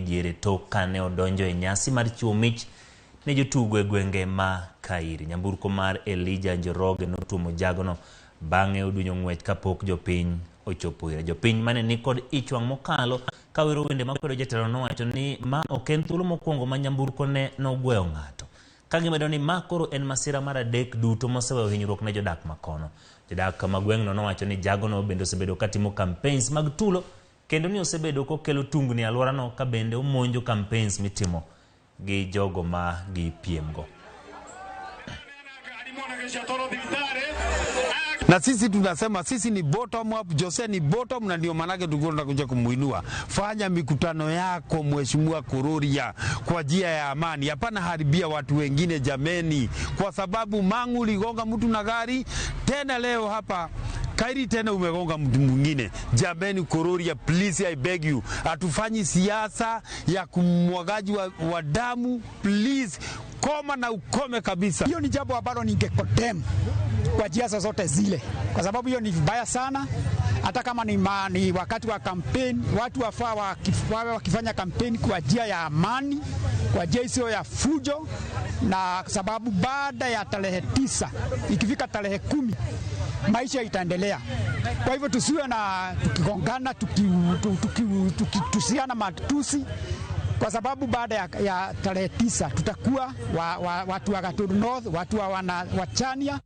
Diere tok kane odonjo e nyasi mar chiwo mich ne jotugo e gwenge ma Kairi. Nyamburko mar Elijah Njoroge notuomo jagono bang'e odunyo ng'wech kapok jopiny ochopo ire. Jopiny mane nikod ich wang' mokalo kawero wende makwedo jatelo nowacho ni ma ok en thuolo mokwongo ma nyamburko ne nogweyo ng'ato. Ka gimedo ni ma koro en masira mar adek duto moseweyo hinyruok ne jodak makono. Jodak ma gweng'no nowacho ni jagono bende osebedo katimo campaigns mag tulo kendo ni osebedo kokelo tungni e alworano ka bende omonjo campaigns mitimo gi jogo ma gipiemgo. Na sisi tunasema sisi ni bottom up, Jose ni bottom, na ndio maanake tulikuwa tunakuja kumuinua. Fanya mikutano yako Mheshimiwa Kururia kwa njia ya amani, hapana haribia watu wengine jameni, kwa sababu Mangu uligonga mtu na gari, tena leo hapa Kairi tena umegonga mtu mwingine. Jameni Kururia, please I beg you, hatufanyi siasa ya kumwagaji wa damu, please koma na ukome kabisa. Hiyo ni jambo ambalo ningecondemn kwa njia zozote zile, kwa sababu hiyo ni vibaya sana. Hata kama ni wakati wa kampeni, watu wafaa wawe wakifanya kampeni kwa njia ya amani, kwa njia isiyo ya fujo, na sababu baada ya tarehe 9 ikifika tarehe 10 maisha itaendelea. Kwa hivyo tusiwe na tukigongana, tukitusiana matusi, kwa sababu baada ya tarehe 9 tutakuwa watu wa Gatundu North, watu wa Wachania.